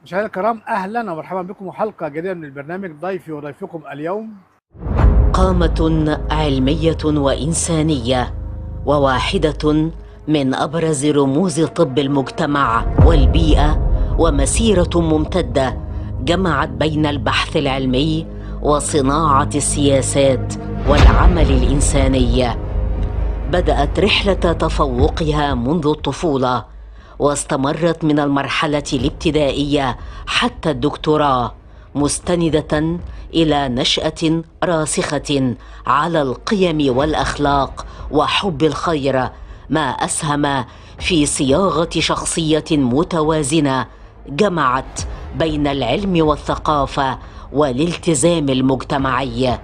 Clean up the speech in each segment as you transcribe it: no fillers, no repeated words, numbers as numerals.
مشاهدينا الكرام، اهلا ومرحبا بكم وحلقه جديدة من البرنامج. ضيفي وضيفكم اليوم قامة علمية وإنسانية، وواحدة من أبرز رموز طب المجتمع والبيئة، ومسيرة ممتدة جمعت بين البحث العلمي وصناعة السياسات والعمل الإنساني. بدأت رحلة تفوقها منذ الطفولة، واستمرت من المرحلة الابتدائية حتى الدكتوراه، مستندة إلى نشأة راسخة على القيم والأخلاق وحب الخير، ما أسهم في صياغة شخصية متوازنة جمعت بين العلم والثقافة والالتزام المجتمعي.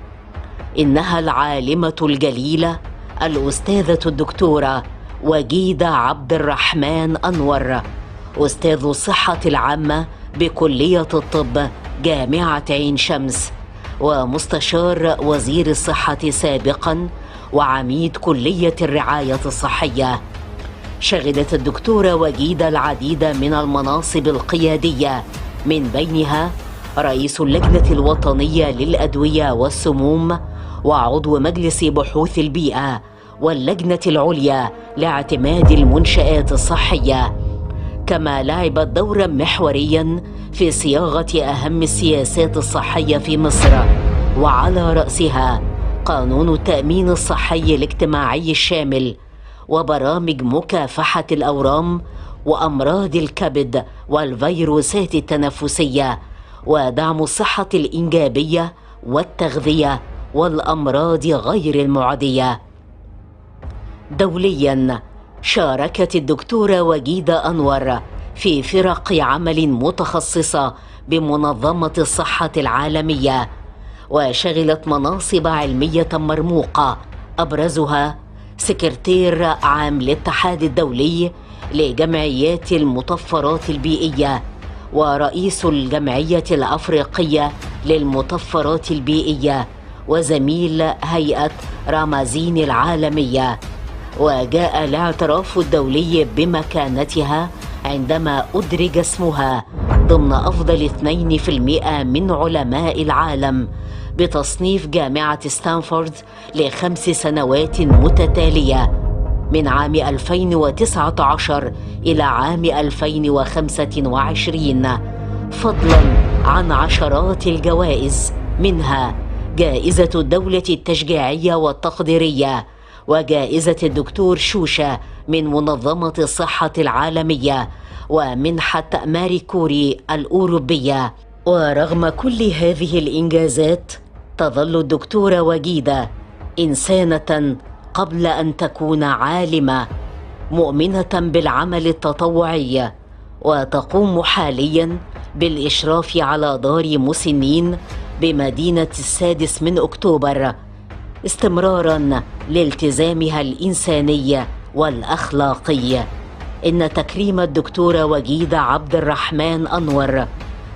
إنها العالمة الجليلة الأستاذة الدكتورة وجيدة عبد الرحمن أنور، أستاذ الصحة العامة بكلية الطب جامعة عين شمس، ومستشار وزير الصحة سابقا، وعميد كلية الرعاية الصحية. شغلت الدكتورة وجيدة العديد من المناصب القيادية، من بينها رئيس اللجنة الوطنية للأدوية والسموم، وعضو مجلس بحوث البيئة، واللجنة العليا لاعتماد المنشآت الصحية. كما لعبت دورا محوريا في صياغة أهم السياسات الصحية في مصر، وعلى رأسها قانون التأمين الصحي الاجتماعي الشامل، وبرامج مكافحة الأورام وأمراض الكبد والفيروسات التنفسية، ودعم الصحة الإنجابية والتغذية والأمراض غير المعدية. دوليا، شاركت الدكتورة وجيدة أنور في فرق عمل متخصصة بمنظمة الصحة العالمية، وشغلت مناصب علمية مرموقة، أبرزها سكرتير عام للاتحاد الدولي لجمعيات المطفرات البيئية، ورئيس الجمعية الأفريقية للمطفرات البيئية، وزميل هيئة رامازين العالمية. وجاء الاعتراف الدولي بمكانتها عندما أدرج اسمها ضمن أفضل 2% من علماء العالم بتصنيف جامعة ستانفورد ل5 سنوات متتالية من عام 2019 إلى عام 2025، فضلا عن عشرات الجوائز، منها جائزة الدولة التشجيعية والتقديرية، وجائزة الدكتور شوشة من منظمة الصحة العالمية، ومنحة ماري كوري الأوروبية. ورغم كل هذه الإنجازات، تظل الدكتورة وجيدة إنسانة قبل أن تكون عالمة، مؤمنة بالعمل التطوعي، وتقوم حاليا بالإشراف على دار مسنين بمدينة 6 أكتوبر، استمرارا لالتزامها الإنساني والأخلاقي. إن تكريم الدكتورة وجيدة عبد الرحمن أنور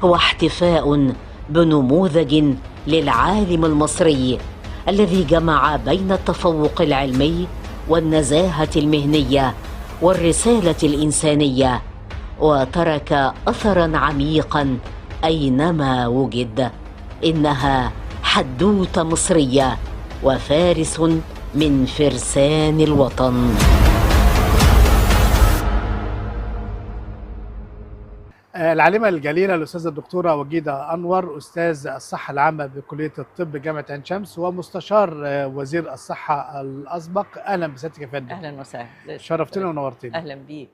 هو احتفاء بنموذج للعالم المصري الذي جمع بين التفوق العلمي والنزاهة المهنية والرسالة الإنسانية، وترك أثرا عميقا أينما وجد. إنها حدوتة مصرية وفارس من فرسان الوطن. العالمة الجليلة الأستاذة الدكتورة وجيدة أنور، أستاذ الصحة العامة بكلية الطب جامعة عين شمس، ومستشار وزير الصحة الأسبق. أهلا بسيادتك يا فندم. أهلا وسهلا، شرفتنا ونورتنا. أهلا بيك.